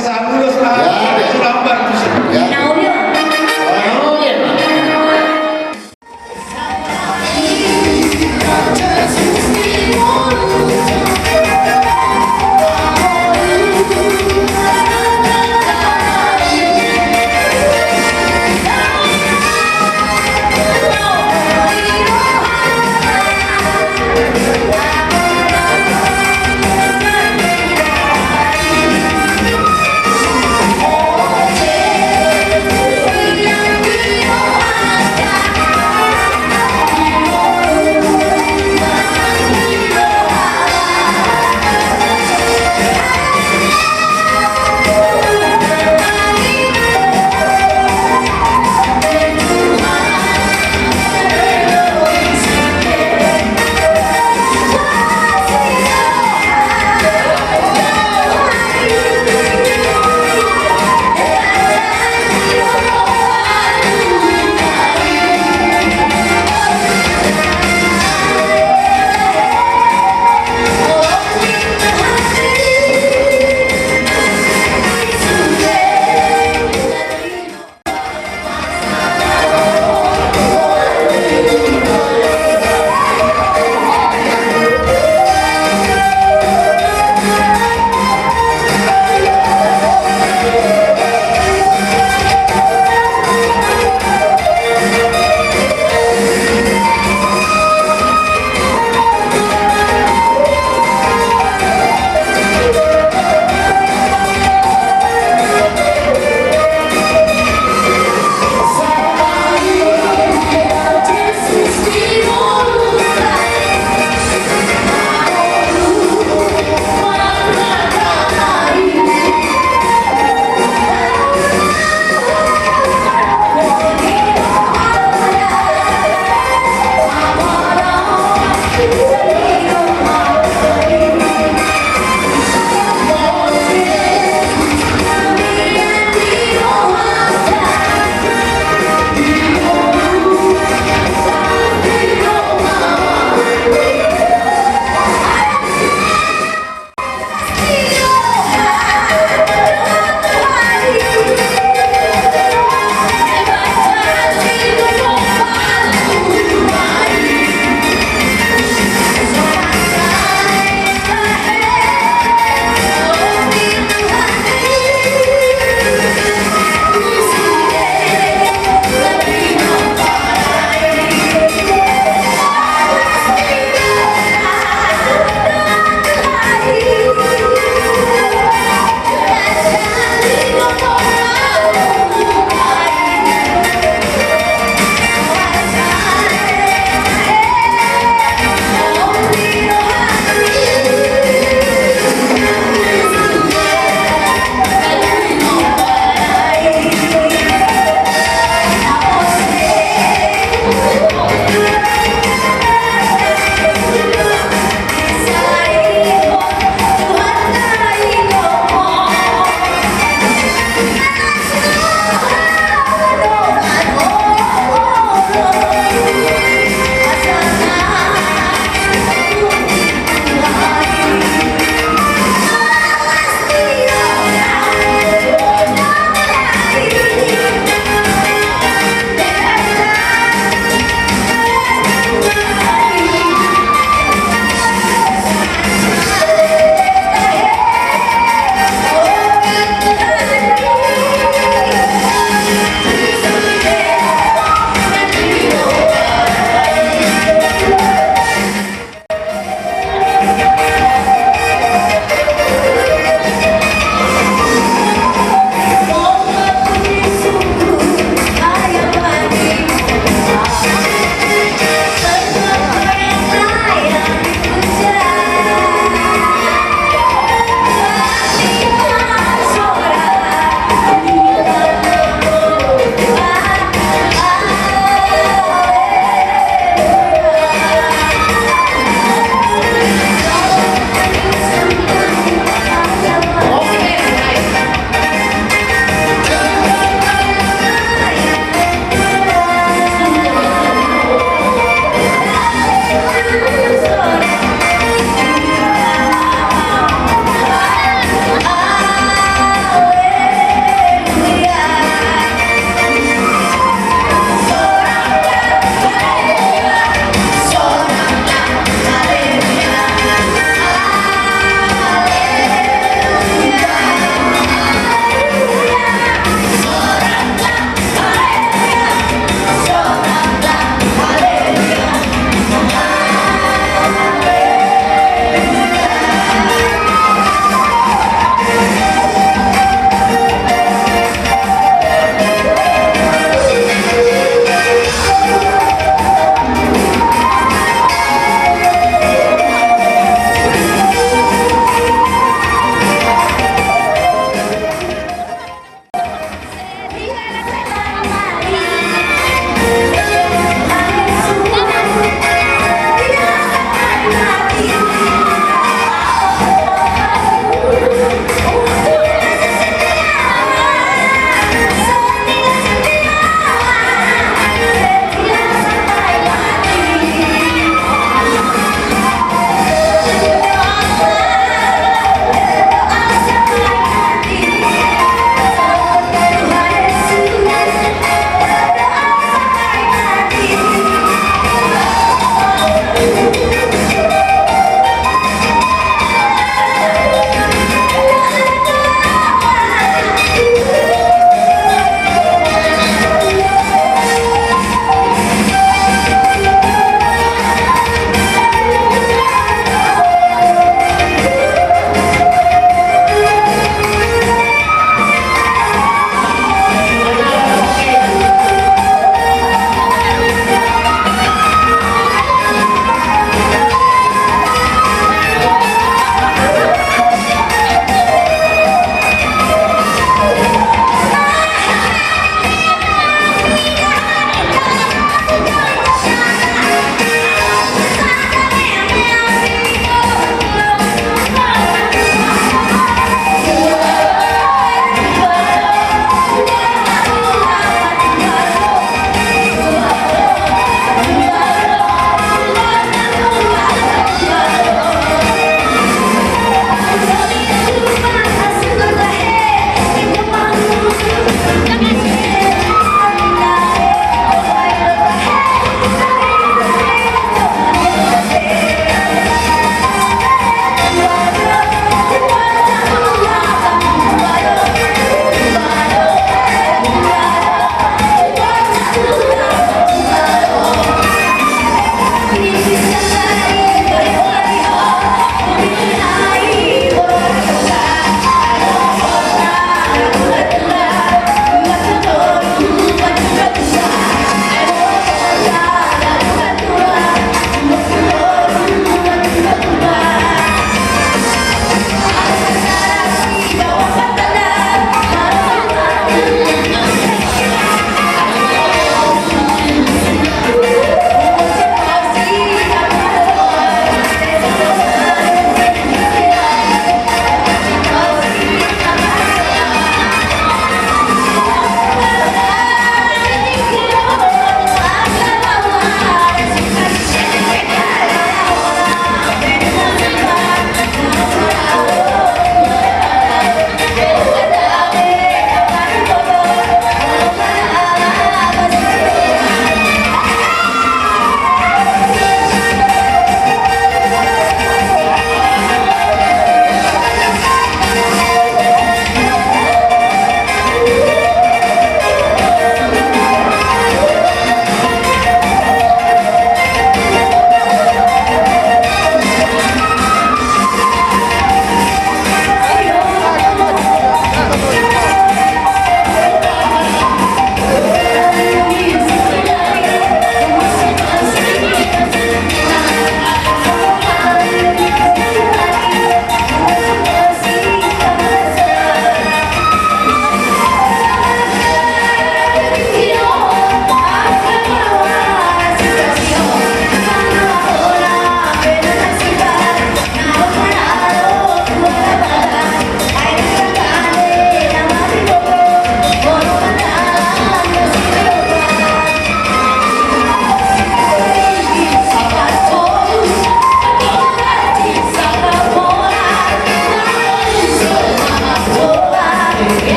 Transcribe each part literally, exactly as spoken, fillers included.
Sabulos ma. Ya, ya. Sudah empat ratus. Ya. Nah, oh, iya. Oh, iya.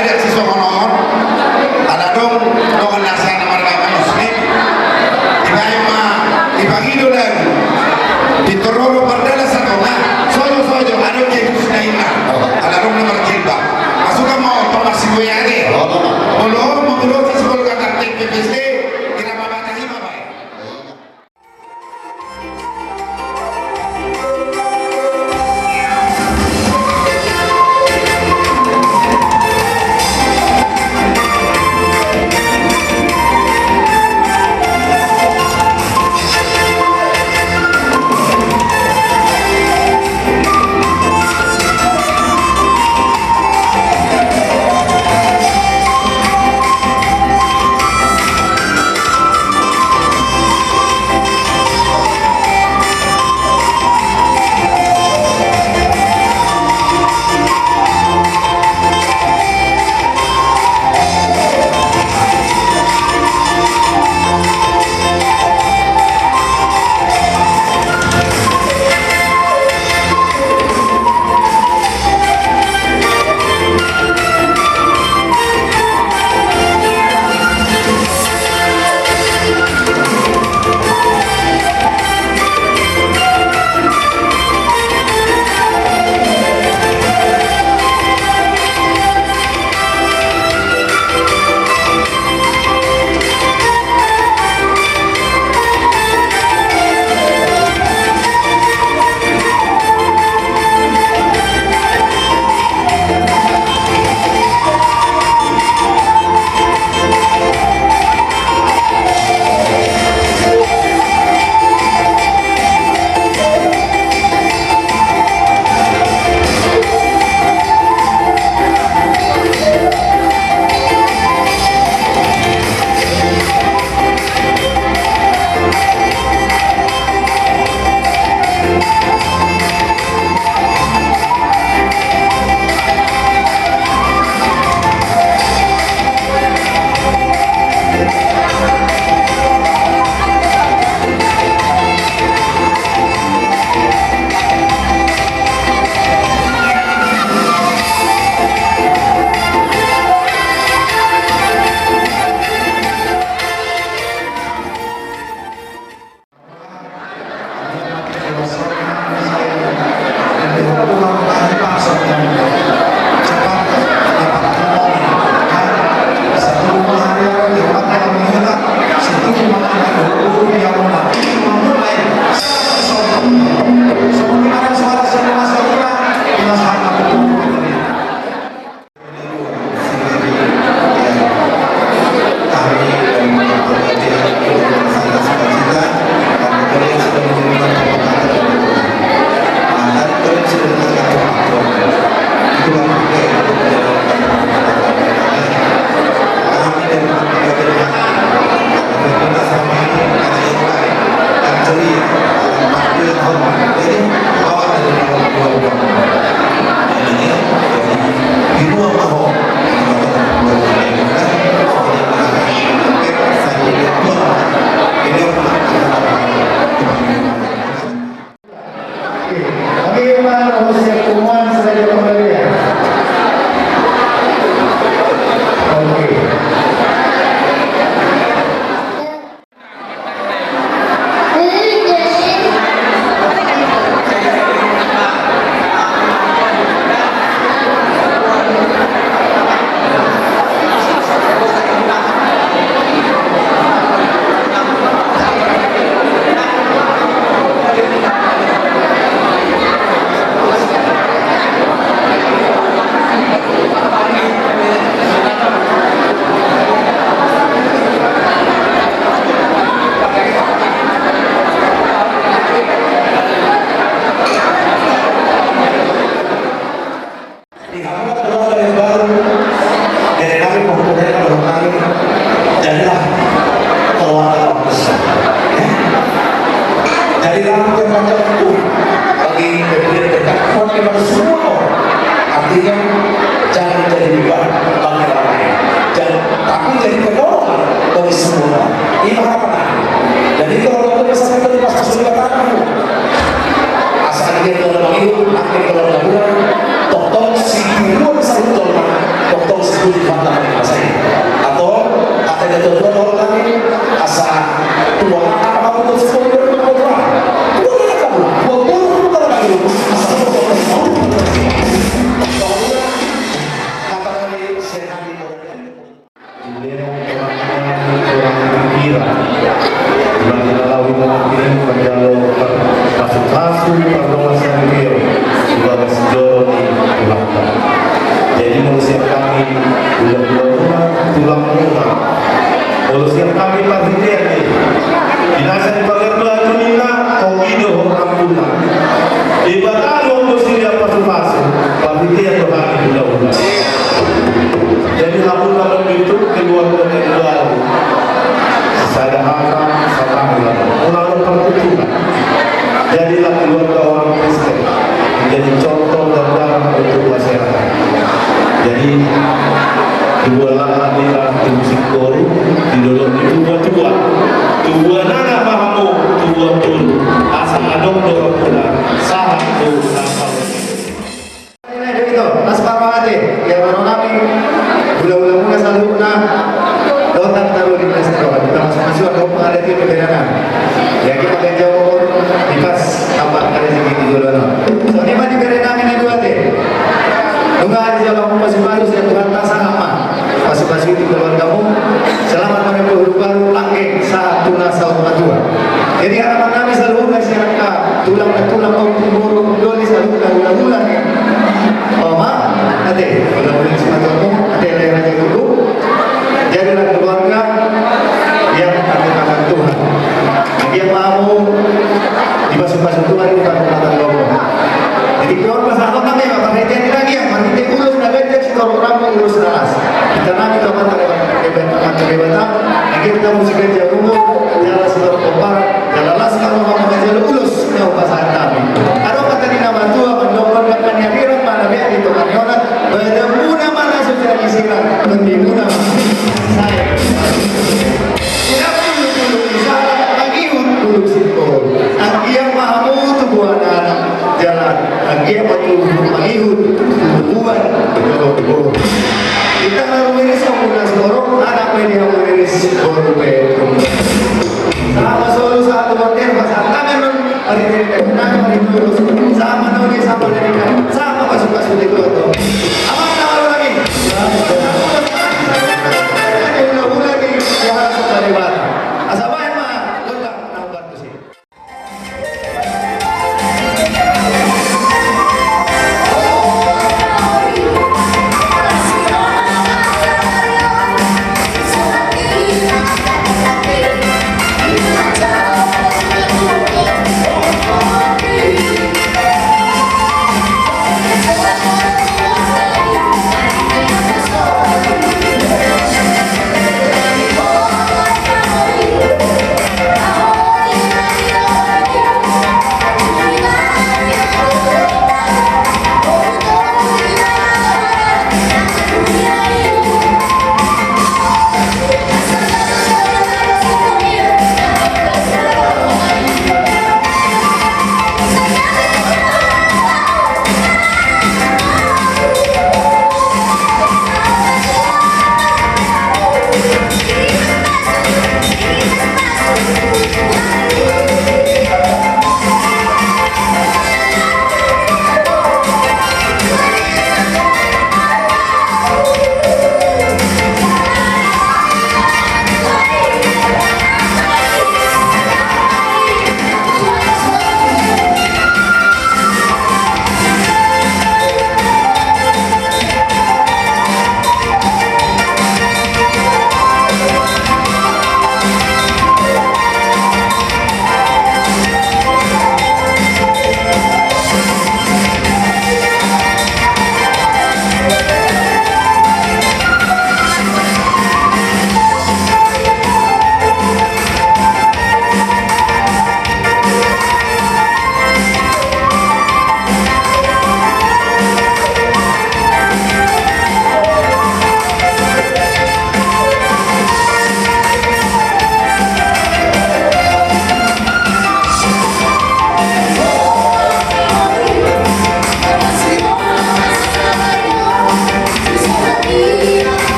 Adat sisongon on, ala adong dongan na sahala maragama Muslim, dibaen ma, dipangido lagu. Pintor ro do pardalan satonga, sojo, sojo, adong khususna ima. Ala adong na marjilbab. Masuk ma on, pamarsiboan ate. Molo on, molo on, sipolgatan P P S D, hira ma bata ima baen. Hata, satanggulan. Mula adong parhuntulan. Jadilah keluarga orang Kristen. Menjadi contoh dan garam untuk masyarakat. Jadi, tubuan laklak nita tubu singkoru, di dolok ni tubuan tubuan. Tubuan anak ma hamu, tubuan boru. Asa adong do rohana, sahat tu na palu. Nah, itu, las parrohate, ya, baru nami, hula-hula muna saluhutna, dohot taruli na saluhutna, termasuk masuk, ada pengalaman di daerah. Ya, kita kan jauh, di pas, tambah ada sedikit di dulu, no. So, ini mah di daerah nami, na dua, te. Nunga di jalan pasu-pasu, saya Tuhan tak sangat mah. Pasu-pasu di keluargamu. Selamat menempuh hidup baru, langgeng sahat tu na saur matua. Jadi harapan nami saluhutna sian angka tulang na tulang, ompu, boru, doli, saluhutna hula-hula. Oma, ate, hula-hula si matuamu, ate, lahir raja dulu. Jadilah keluarga yang diberkati Tuhan. Dia mau dipasu-pasu Tuhan, di pasu-pasu Tuhan. Jadi, keluar pasahaton nami, Bapak, hati-hati lagi ya, marhite ulun na ganjang, sitorop rambu, ulos na las. Hita nami tu Amanta Debata, Amanta Debata, akhirna muse ganjang umur, jala sitorop pomparan, jala las ma roha manjalo ulos na hupasahat nami. Adong hata ni na matua, mandok, mandok, na niariran, mana bea di tonga ni onan, badanmuna ma na so jadi sirang, tondi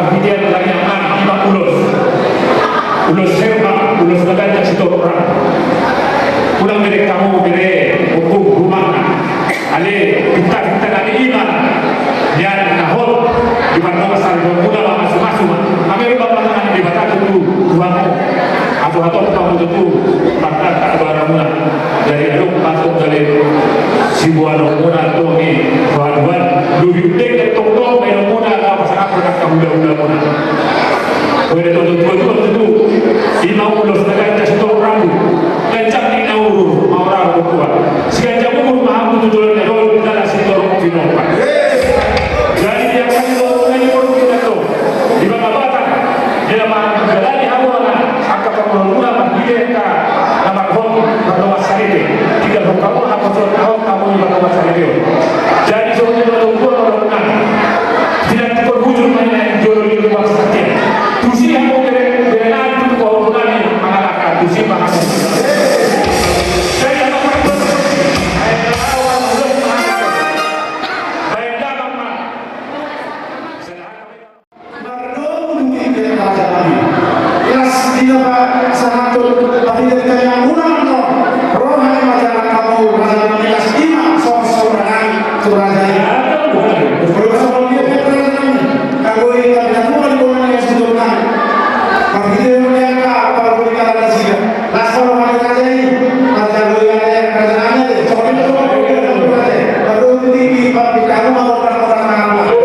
Ide na lagi aman, ima ulos. Ulos serba, ulos na ganjang sitorop rambu. Unang bere hamu bere ompung rumahna. Ale, pinta-pinta nami ima. Nian na hot, di parnomas ari dua muna ma masu-masu ma. Hami rupa patangan di bataku tu, tu hamu. Asa hatop hamu tu, tu, parkata baramuna. Jadi adong patung dari sibuan muna tu mi, bahan-bahan. Lubi udek, tong-tong, bahan muna, apa sangat pernah kamu dah-dah muna. Wede tontu tua tua tontu. Ima ulos na ganjang sitorop rambu. Ganjang ni nauru maora tua. Siganjang umur ma hamu tu jolo ni jolo, jala sitorop pinopa. Jadi dia kan lo nani koru kita tu. Di bawah batang. Dia mah jalani hamu na angka pangulon muna marhite angka na marhon mardomas sarite. Tinggal hon hamu haposon hon hamu di bawah batang sarite. Jadi songon i ma tong tua marhon nami. Tidak dikon bujur main jolo di rumah sakit. Tusi hamu bere bere nanti kau nami mangalahkan tusi ma hamu. Saya tak pernah berhenti. Saya tak tahu apa belum mengalahkan. Saya dapat, Pak. Saya harap. Mardomu di raja nami. Las dia, Pak, sahabat, Pak, dia ditanya ulang no. Roha ni raja kamu, raja nami, las ima, sosok raja nami, tu raja i. Kalau sama dia, raja nami. Kagoi tapi aku kan bola ni sudah nami. Tapi dia punya apa, apa boleh kata raja. Las roha ni raja i. Raja nami, raja nami, raja nami. Baru di, di, di, di, di,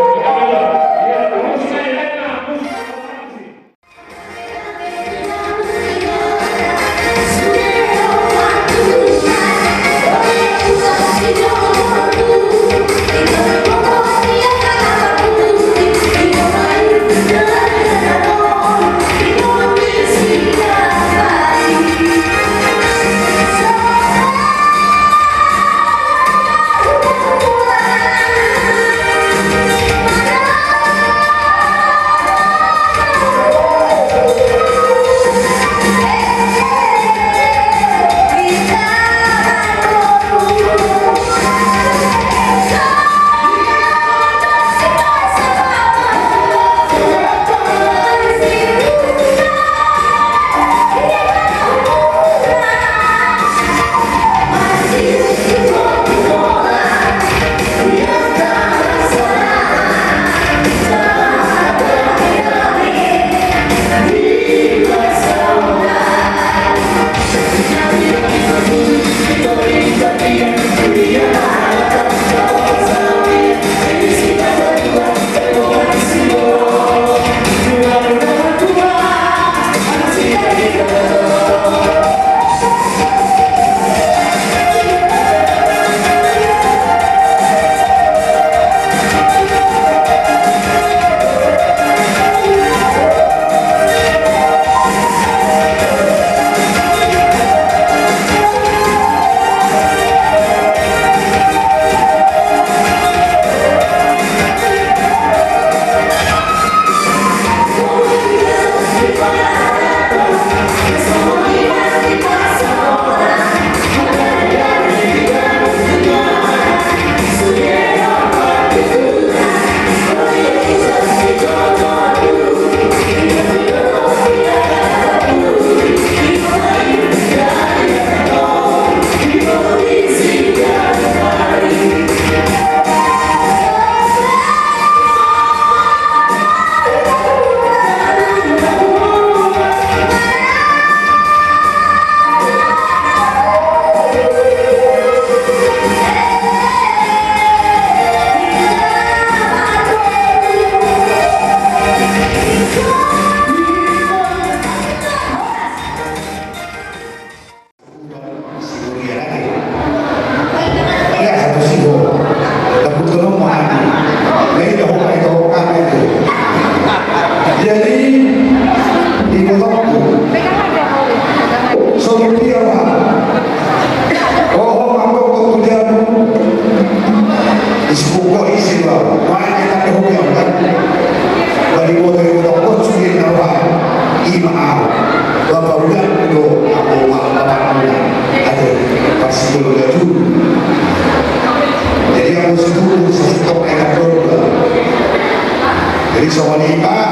Sigo dia lagi. Ya, satu sigo. Takut kena mati. Nah, ini dah hoka itu, hoka itu. Jadi, di kotokku. Soal dia, Pak. Oh, oh, aku kok tu jabu. Isi buku, isi, Pak. Wah, kita ke hoka, kan? Bali motor itu, Pak. Sudah, Pak. Ima au. Bapak udah do aku ma bapak udah. Ate, pas itu udah tu. Jadi aku situ, situ, enak do. Jadi sama ni, Pak.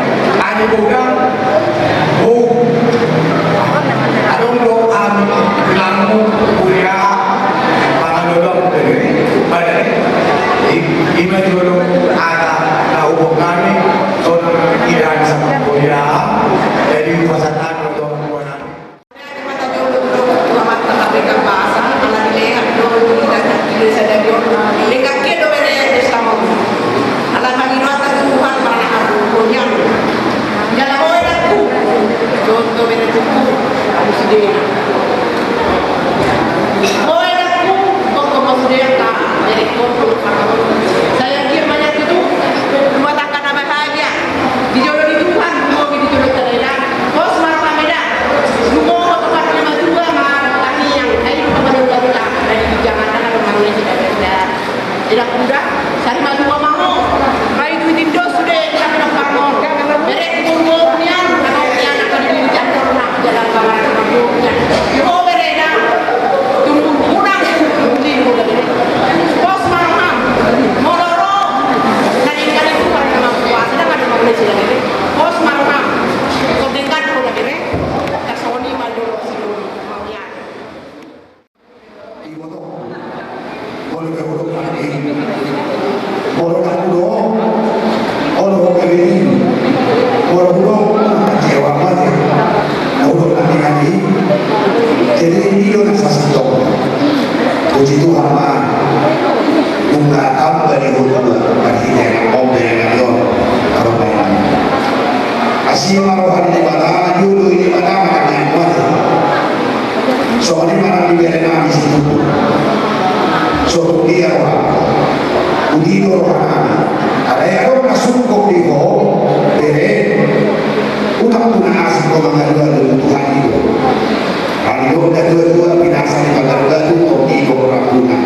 Ani bogang, oh, adong do ami gelarmu, kuria, panganolon, badan, i, ima jolo ata na hubung nami, songon idan sama kuria, jadi pasahat do. Di jolo ni Tuhan, lumobi di jolo tadailan. Pos ma roham eda. Lumobi tu pardua ma tangiang, ai lumobi tu pardua ma tangiang. Eda kuda, sari madua ma ho. Ai tu tindos sude, eda kuda pangon. Bere kuda nian, nian, nian, nian. Jalan kamar, nian. Ho bere eda. Tumbuh, unang, tumbuh, tumbuh, tumbuh. Pos ma roham. Molo ro. Nari kali Tuhan, memang kuasa, eda kuda, eda kuda. Pos ma roham. Jadi, i do na sasintongna. Puji Tuhan ma. Nunga tamba di hudua, marhite anak on, bere nami on, aro baen. Asi ma roha ni Debata, jolo i Debata, ma tangiang mate. Songon i ma nang di bere nami si Tutu. Songon dia roha. Udi do roha nami. Alai adong na sungkot di ho, bere. Unang tu na asing ho mangalualu, Tuhan i do. Alai didok na tuatua, pinasa ni mangalualu, tondi do rohangkuna.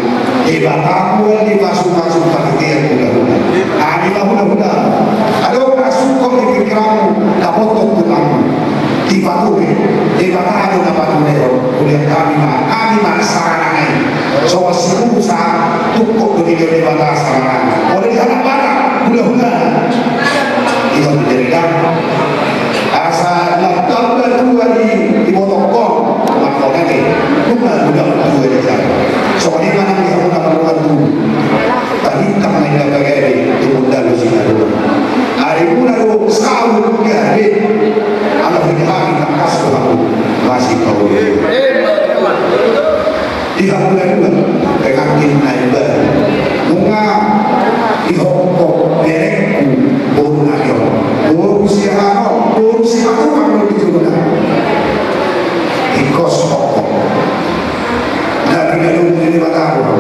Debata mual di pasupasu, panitia hulahula. Hami ma hulahula. Adong na sungkot di pikiranmu, dapothon Tuhanmu. Dipatuhe, Debata do na patuhe on. Hulahula hami ma, hami ma sarana i. Songon si Musa, tungkot do didok Debata sarana. Olo di halak Batak, hulahula. Ito di derita. Asa na tamba tua di, di botongkon, mangkon ate, nunga, nunga tua di jala. Songon i ma nang di hamuna marroha tu. Balintang ma inna pagabe, tumundalhon sinadua. Arimuna do saur gabe, ala hita hami tangkas do hamu, masih kau. Di hamuna dua, pengantin na imbaru. Nunga dihophop berengku boru nami on. Boru siahaan on, boru sihaturang do di jolona. Ingkos hophop. Na pinadomu ni Debata do.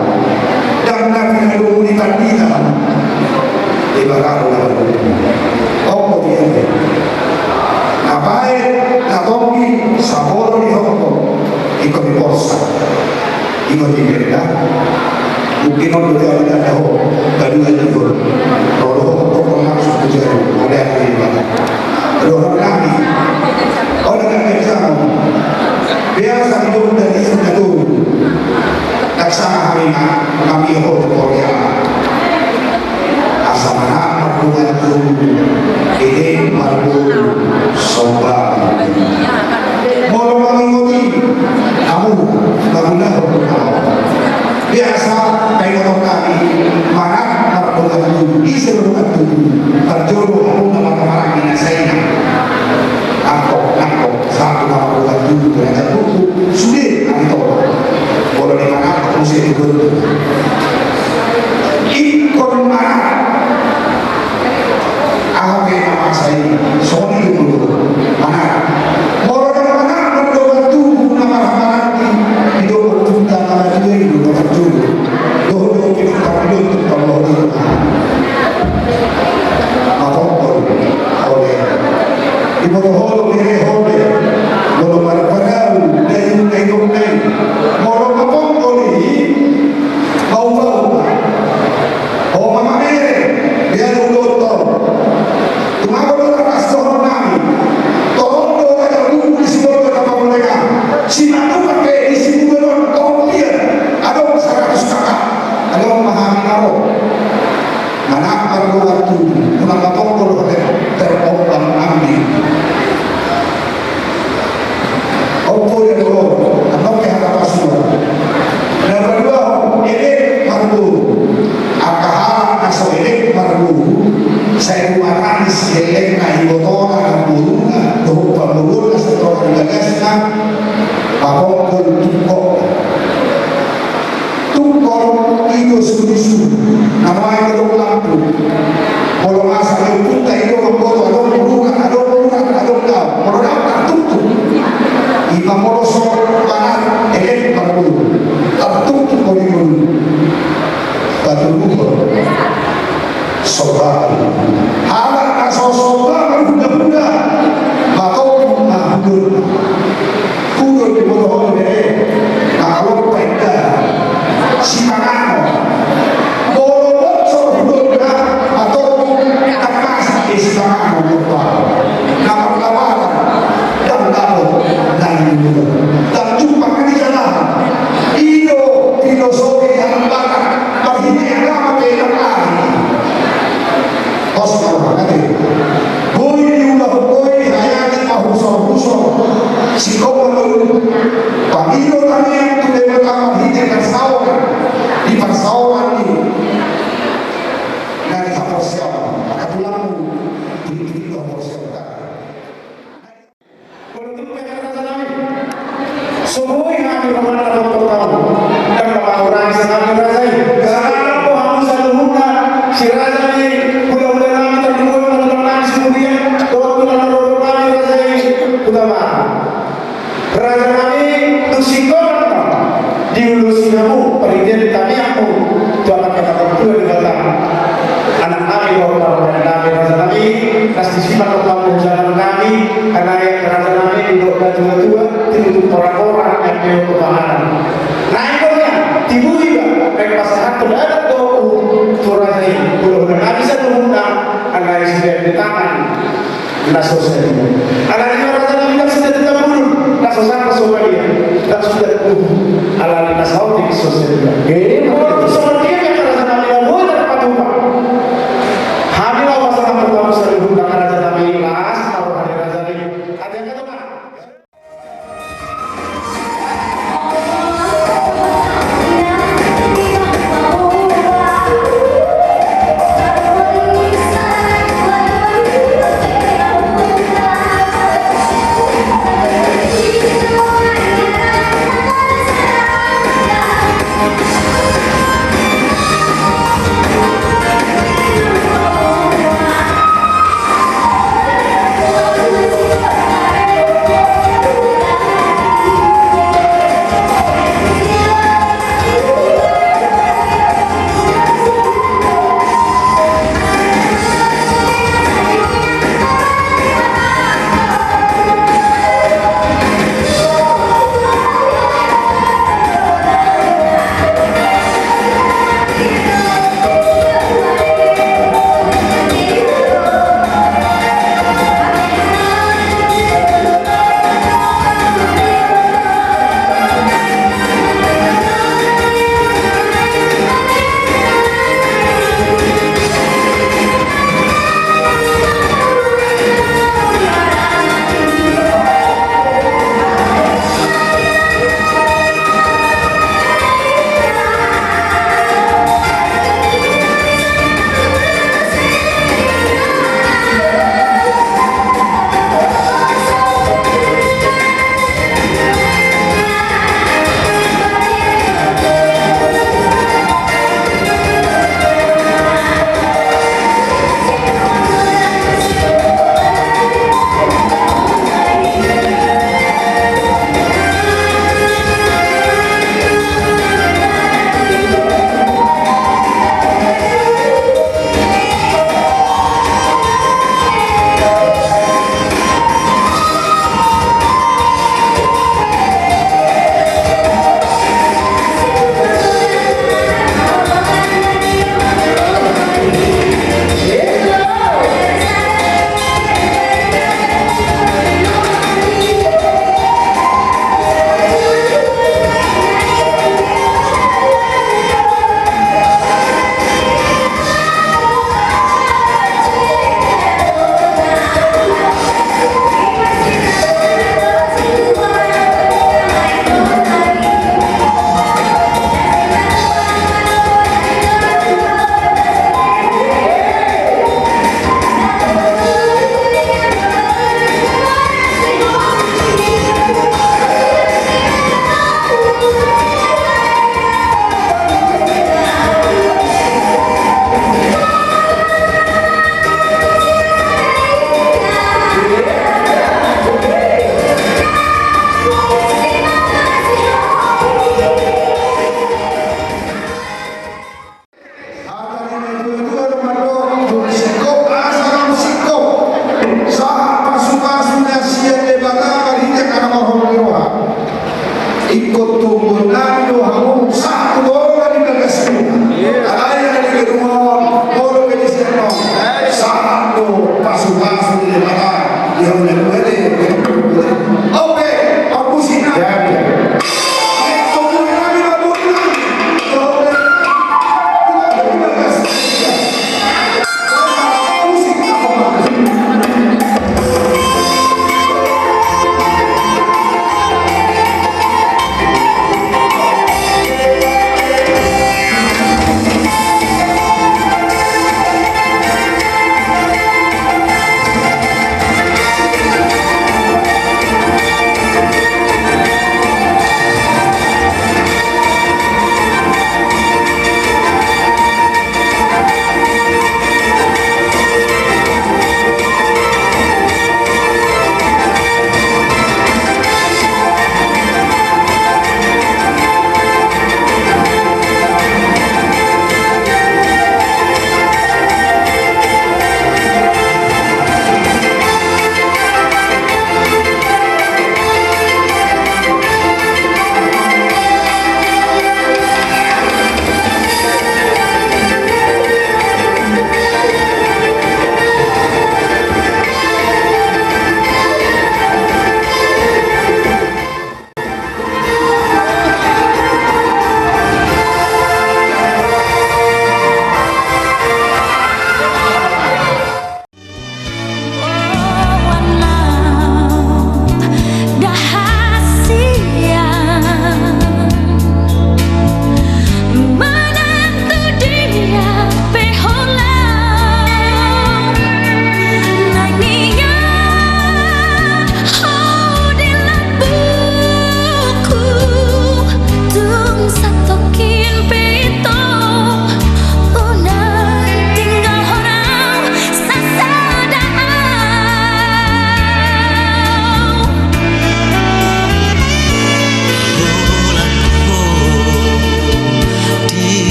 Ndang na pinadomu ni pandita. Debata do na pinadomu. Hophop ia. Na baen, na tonggi, sapolo dihophop. Ingkon diporsa. Ingkon diberda. Mungkin on do dia berda ho. Kadua juga. Ro do ho, ho, ho, langsung tu jarum. Oleh ahli ibadah. Ro ho lagi. Oleh ahli ibadah. Biasa didok dari sana tu. Daksa hami na, hami ho tu Korea. Ai motong hami, manat mardongan tubu, ise mardongan tubu, parjolo hamu na marhahamaranggi na saingan. Nangkok, nangkok, sahat tu na mardongan tubu, raja tubu, sude, Aritonang. Molo di manat, muse di gondang. Ingkon manat. Aha pe na masa i, songon i do molo manat. Molo na manat mardongan tubu na marhahamaranggi, didok ompunta na madua i do na parjolo. Dohot do pinompar ni dongan tu parlohot i. Mapongkol, ole. Diboto ho do bere, ole. Molo marpadaun, dayung na i do nai. Molo mapongkol i, bau-bau. Ho ma mamere, dia do doktor. Tung ago do na pas dohonon nami. Torop do raja tubu di Sibolga na pamolengan. Simanjujung pe di Sibolga on, torop dia. Adong saratus kakak. Adong ma hami na ro. Manat mardongan tubu, unang mapongkol ter-, terombang-ambing. Ompu de molo, annon pe hata pasuan. Na paduahon, elek marboru. Angka halak na so elek marboru, sai rumah tangis elek na ibotona, namboruna, dohot pamoruonna, satonga di bagasna, mapongkol tungkol. Tungkol i do sulususu, na nuaeng adong lampu. Molo masa ni ompunta i do mamboto adong urat, adong urat, adong daong. Molo daong tartuktuk. Ima molo so manat elek marboru. Tartuktuk do di boru. Patoluhon. Sombaan. Halak na so sombaan marhundahunda. Matomu ma hudon. Hudon diboto ho do bere. Mangalo painda. Sipanganon. Molo borsor hudonna, matomu, ndang masa be sipanganon. Na marlapatan. Ndang dapot. Ndang jumpang na nijalahan. I do filosofi halak Batak. Marhite agama pe ndang ari. Pos ma roha ate. Boi diulahon boi, hayati pahusorhusor. Singkop ma boi. Pangido tangiang tu Debata marhite parsaoran. Di parsaoran i. Na di haporseaon. Maka tulangmu. Di, di, di haporseaon. Molo tung pe raja nami, so boi hami rohana dohot tau. Ndang na mangurangi sian hami raja i. Sangap do hamu saluhutna, si raja ni hulahula nami, tardua hulahula nami si Muria, dohot hulahula nami raja i, Hutabarat. Raja nami, tung singkolan ma. Diulosi hamu, parhitean tangiangmu tu Amanta na martua Debata. Anak nami dohot parmaen nami, raja nami, las ni siman do hamu jalang nami, alai raja nami, didok natuatua, tinutup poraporan, nyampe tu panganan. Naeng do nian, tibu iba, naeng pasahathon adat dohot tu raja i, hulahula nami saluhutna, alai sian tangan. Na so sadia. Alani i ma raja nami, ndang suda tu tambulun, na so sangkap so badia, ndang suda tu tubu, alani na saotik so sadia. Ema.